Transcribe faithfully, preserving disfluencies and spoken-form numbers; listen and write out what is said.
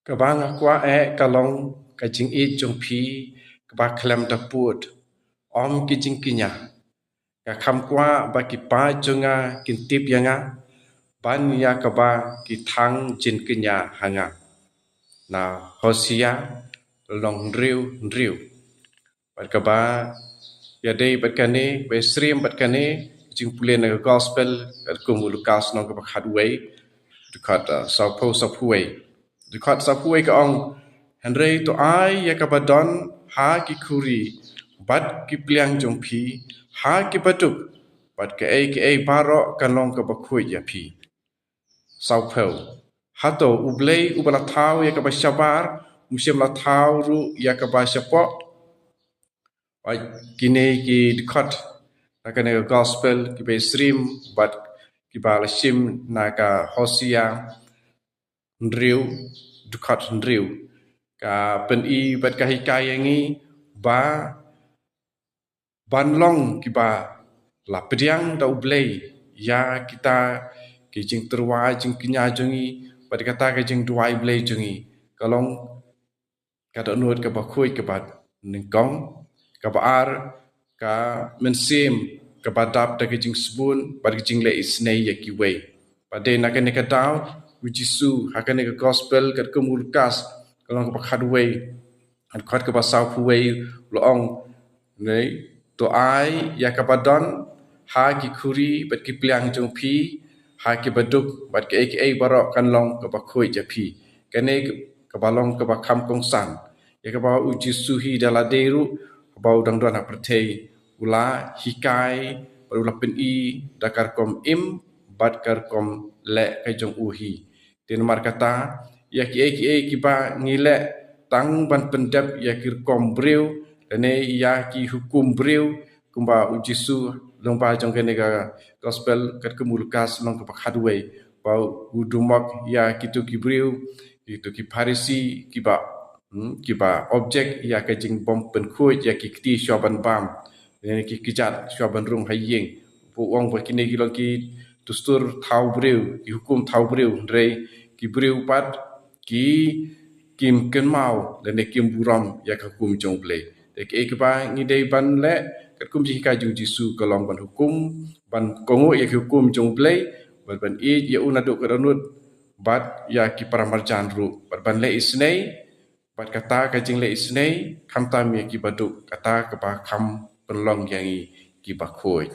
Kaba nga kwah eh ka long ka jingïeit jong phi kaba khlem da pud, ym ki jingkñia. Nga kham kwah ba ki paid jong nga kin tip ïa nga ban ïa kaba ki thang jingkñia ha nga. Na Hosea lynnong hynriew hynriew. Bad kaba ïadei bad kane, ba ïasyriem bad kane, jingpule na ka gospel katkum u Lukas lynnong kaba khatwei, dkhot, uh, sawphew, sawphew wei. Dkhot sawphew wei ka ong, hynrei to ai ïa kaba don ha ki khuri bad ki pliang jong phi ha ki baduk, bad kaei kaei baroh kan long kaba khuid ïa phi. Sawphew. Hato U Blei uba la thaw ïa kaba shabar um shym la thaw ruh ïa kaba shapoh? Bad kine ki dkhot na kane ka gospel kiba ïasyriem bad kiba la shim na ka Hosea hynriew, dkhot hynriew, ka pyni bad ka hikai ïa ngi ba ban long kiba la pdiang da U Blei ïa kita ki jingtyrwa jingkñia jong ngi, bad kata ka jingduwai Blei jong ngi ka long ka dohnud kaba khuid kaba nyngkong. Kaba ar, ka mynsiem kaba dap da ka jingsbun bad ka jingleh isynei ïa kiwei. Bad dei na kane ka daw U Jisu ha kane ka gospel katkum u Lukas ka lynnong kaba khatwei, dkhot kaba sawphew wei, u la ong, ne, to ai ïa kaba don ha ki khuri bad ki pliang jong phi ha ki baduk, bad kaei kaei baroh kan long kaba khuid ïa phi. Kane kaba long kaba kham kongsan ïa kaba U Jisu hi da lade ruh, ba u dang don ha pyrthei, u la hikai bad u la pyni da ka rukom im bad ka rukom leh ka jong u hi. Te namar kata, ïa kiei kiei kiba ngi leh tang ban pyndep ïa ki rukom briew lane ïa ki hukum briew, kumba U Jisu lyngba jong kane ka gospel katkum u Lukas lynnong kaba khatwei, ba u dumok ïa kito ki briew, kito ki Pharisi kiba, hmm, kiba object ïa ka jingbym pynkhuid ïa ki kti shuwa ban bam, lane ki kjat shuwa ban rung ha ïing. Ba u ong ba kine ki long ki dustur thaw briew, ki hukum thaw briew, hynrei ki briew pat ki, kim kynmaw lane kim burom ïa ka hukum jong U Blei. Te kiei kiba ngi dei ban leh katkum jinghikai jong U Jisu ka long ban hukum, ban kohnguh ïa ka hukum jong U Blei, bad ban ïeit ïa u naduh ka dohnud bad ïa ki paramarjan ruh, bad ban leh isynei, bad kata ka jingleh isynei khamtam ïa ki baduk, kata kaba kham pynlong ïa ngi kiba khuid.